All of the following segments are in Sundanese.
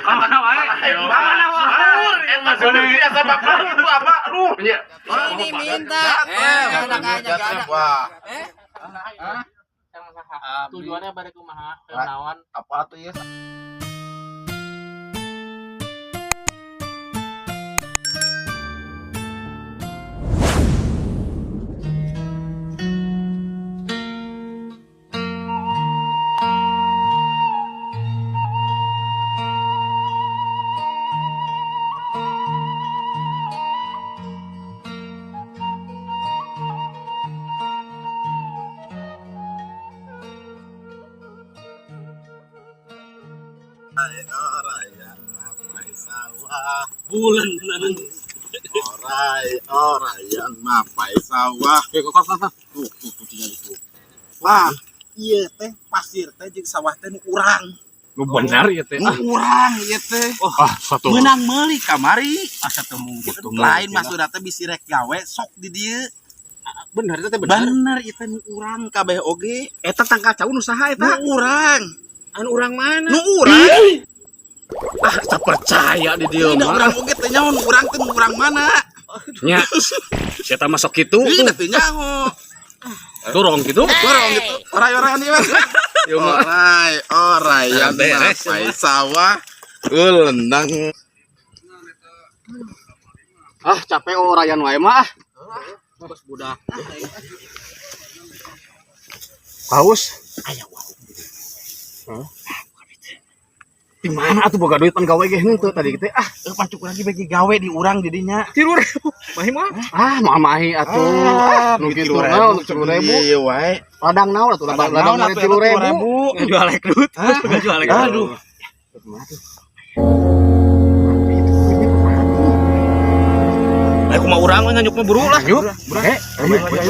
Mana wae? Mana wae? Emang biasa bapak itu apa? Aduh. Ini minta. Enggak ada. Wah. Tujuannya bade kumaha? Naon? Apa tuh ya? Bulan orai orai yang mapai sawah. Tuh tuh tuh tinggal itu. Wah, iya teh pasir teh jeung sawah teh nu urang. Lu bener ya teh. Nu urang ieu teh. Ah, satu. Meunang meuli kamari. Asa teu mungkin. Lain maksudna teh bisi rek gawe sok di dieu. Bener teh bener. Bener ieu teh nu urang kabeh oge. Eta tangkal cau nu saha eta? Nu urang. Anu urang mana? Nu urang. Ah, tak percaya di dieu Ini mah. urang oge teh nyaho nu urang teh nu urang mana? Nya. Saya teh masuk kitu. Ini teh nyaho. Dorong gitu. Dorong gitu. Orai-oraian ieu mah. Ieu mah. Orai, orai yang Beres, mapai sawah. Ulendang. Ah, capek orayan wae mah. Terus budak. Haus. Aya wow. Hah? Di mana atuh boga duit pan gawe ge henteu tadi teh. Ah, Pancuk lagi bagi gawe di urang jadinya. 3.000. Mahi mah. Ah, moal mahi atuh. Ah, nu kitu naon 3.000. Iya wae. Ladang naon atuh ladang ladang 3.000. Jual ekrut. Jual ekrut. Aduh. Ayo kumaha urang we nganyuk mah buru lah. Yuk. Eh, ayo itu.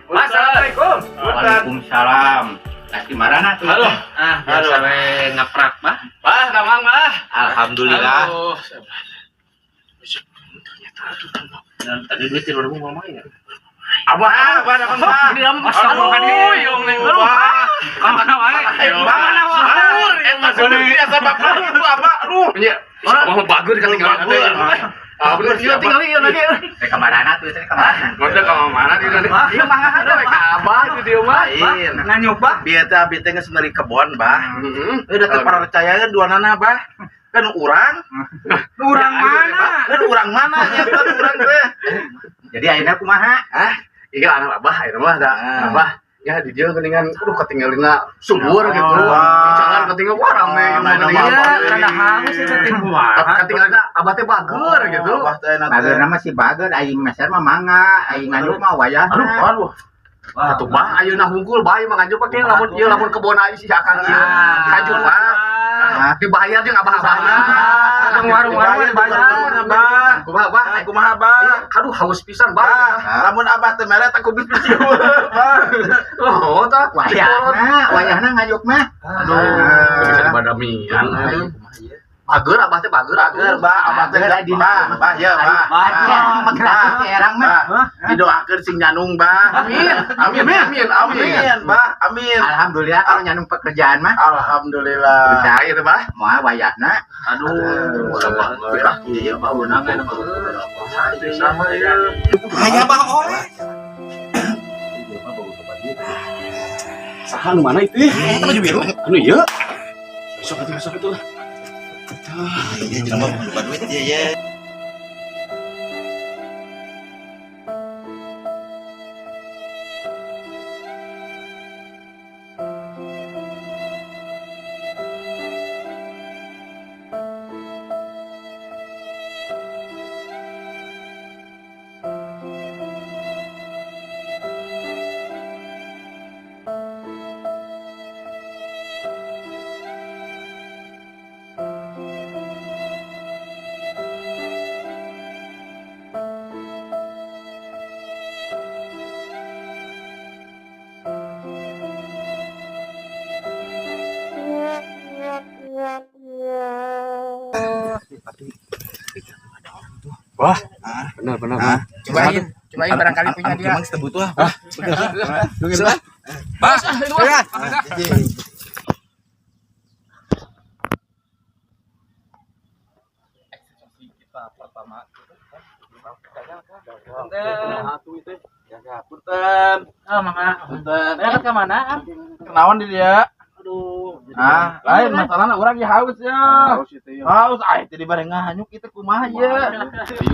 Assalamualaikum. Waalaikumsalam. Kasih marana tuh. Halo. Ah, biasa we ngaprak mah. Wah, kamang mah. Alhamdulillah. Aduh. Tadi duit 3.000 mau main ya? Abah, abah, abah, abah. Di dalam astagfirullahaladzim. Wah. Mana wae? Mana wae? Emang biasa bapak itu apa? Aduh. Nya, mau bagus kan tinggal Bagus. Ah, bener sih tinggal ieu lagi. Teh kamarana tuh, teh kamarana. Ngono ka mana di dieu? Ieu mah ada we ka abah di dieu mah. Lain. Nganyuk bah. Biar teh abi teh geus meuli kebon, Bah. Heeh. Udah teu percayaan dua nana, Bah. Kan urang, Urang mana? kan urang mana nya teh urang teh. Jadi ayeuna kumaha? Hah? Iya anak abah ayeuna mah da Ah. abah ya di dieu geuningan aduh ketinggalina subur gitu. Wah. Di jalan ketinggal wah rame Wah, gitu. iya, Iya, rada haus itu teh kumaha. Ketinggalina abah teh bager gitu. Abah teh na teh. Bageurna mah si bager aing meser mah mangga, aing nganyuk mah wayahna. Aduh, Aduh. Atuh bah ayeuna hungkul bae mah nganjuk pake lamun ieu lamun kebon aing si akang ieu. Kaju mah dibayar jeung abah-abahna. Tukang warung-warung dibayar. Abah. Kumaha bah? Kumaha, Bah? Aduh haus pisan bah. Bah, lamun abah teh mere teh kubis bisi. Bah. Oh tah. Wayahna, wayahna nganyuk mah. Aduh, bisa dibadamian. Bager abah teh bager Bager, Bah, abah teh Bager, Bah, Bah, ya, Bah. Bah, mah gratis si erang mah. Bah, didoakeun sing nyanung, Bah. Amin. Amin, Amin, amin. amin, Bah, amin. Alhamdulillah kalau nyanung pekerjaan mah Alhamdulillah. bisa Ayo teh bah. moal wayahna. Aduh, Iya, Pak Unang. Sama ya. Hanya Bah oleh. Saha nu mana itu? Eta baju biru. Anu ieu. Besok atuh besok atuh. Iya, jelema buka duit ya, ya. Tapi ada orang tuh. Wah. Ah. Benar benar. Ah. Cobain, cobain barangkali punya dia. Emang teu butuh ah. Bah, Ya. Punten. Oh, mangga. Punten. Berangkat ke mana? Ah? Kenaon di dia? Aduh. Ah, lain masalahna urang ge haus ya. Haus, ah tadi bareng ngahanyuk itu kumaha ya.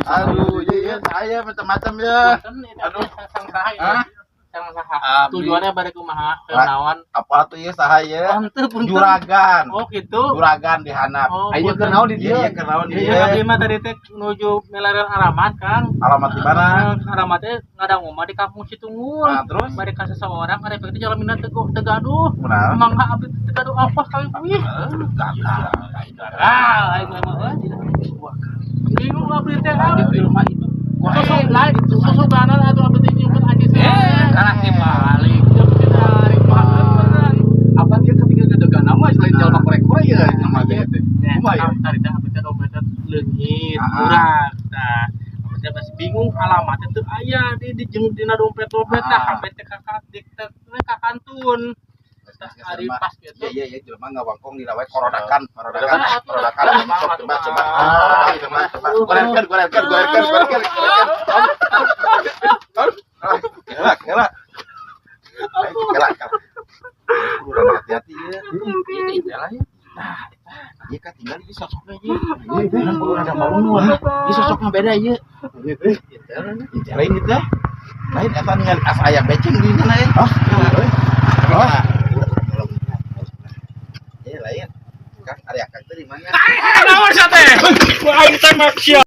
Aduh, iya iya saya macam-macam ya. Punten, itu Aduh. sang saha ya. Hah? Sang saha. Tujuannya bade kumaha? Kenaon? Apa tuh ya saha ya? Henteu punten. Juragan. Oh, gitu. Juragan dihanap. Oh, Ayo punten. keur naon di Iya, dieu? iya kenaon di Iya, abdi mah tadi teh menuju Melaran Alamat, Kang. Alamat di mana? Alamatnya ngadang mah di kampung Citunggul. Nah, terus Bade ka seseorang ada teh jalan minat teu teu gaduh. kunaon? Mangga abdi teu gaduh apa kali kuih. Ah, aing mah euy. Bingung abdi teh ah. Jelema itu. Sosok lain, sosok kanan atau abdi teh nyumput anjing. Eh, kalah dibalik. Apa dia ketika dedegan nama selain jalma korek-korek ya sama dia teh. Kumaha ya? Tadi teh abdi teh dompetnya leungit, Ah. murah. Nah, abdi teh masih bingung alamatnya teu aya di jeung dina dompet-dompet tah Ah. sampai teh ka ka ka kantun. Tah ari pas gitu. Iya iya iya jelema ngawangkong di lawe korodakan, korodakan, Ah, korodakan. ah, Sok coba coba. ah, Coba coba. Golerkeun, golerkeun, golerkeun, golerkeun, golerkeun. Kela kela. Kela kela. Kudu rada hati-hati ya. Itu lah ya. Nah, iya kan tinggal di sosoknya ieu. Urang kudu rada malu ah. Ieu sosoknya beda ieu. Lain gitu teh. Lain eta ningali asa aya beceng di sana ya. Oh. Oh. Iya lain. Kang area Kang teh di mana? Naon sia teh? Aing teh mak sia.